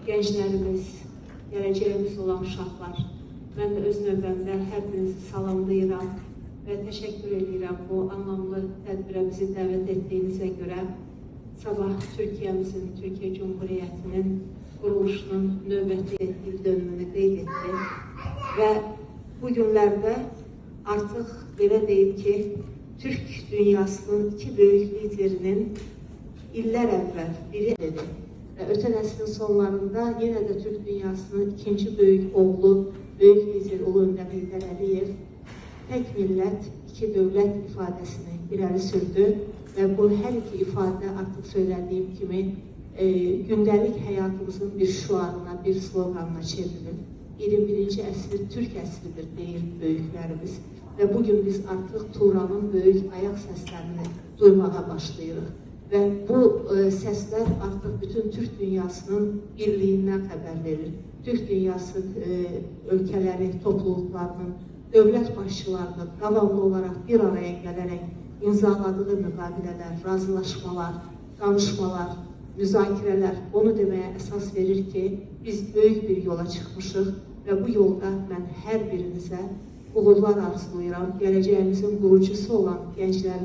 Gənclərimiz, gələcəyimiz olan uşaqlar, mən də öz növbəmdə hər birinizi salamlayıram və təşəkkür edirəm bu anlamlı tədbirə bizi dəvət etdiyinizə görə. Sabah Türkiyəmizin, Türkiyə Cumhuriyyətinin quruluşunun növbəti il dönümünü qeyd etdi və bu günlərdə artıq belə deyim ki, Türk dünyasının iki böyük liderinin illər əvvəl biri dedi və ötən əsrin sonlarında yenə də Türk dünyasının ikinci böyük oğlu, böyük lider Ulu Öndər Heydər Əliyev tək millət, iki dövlət ifadəsini irəli sürdü və bu hər iki ifadə artıq söylədiyim kimi gündəlik həyatımızın bir şüarına, bir sloganına çevrilir. 21-ci əsr Türk əsridir deyir böyüklərimiz və bugün biz artıq Turanın böyük ayaq səslərini duymağa başlayırıq. Və bu səslər artıq bütün Türk dünyasının birliyindən xəbər verir. Türk dünyası ölkələri, topluluqlarının, dövlət başçılarının davamlı olaraq bir araya gələrək imzaladığı müqavilələr, razılaşmalar, danışmalar, müzakirələr onu deməyə əsas verir ki, biz böyük bir yola çıxmışıq və bu yolda mən hər birinizə uğurlar arzulayıram. Gələcəyimizin qurucusu olan gənclərimizə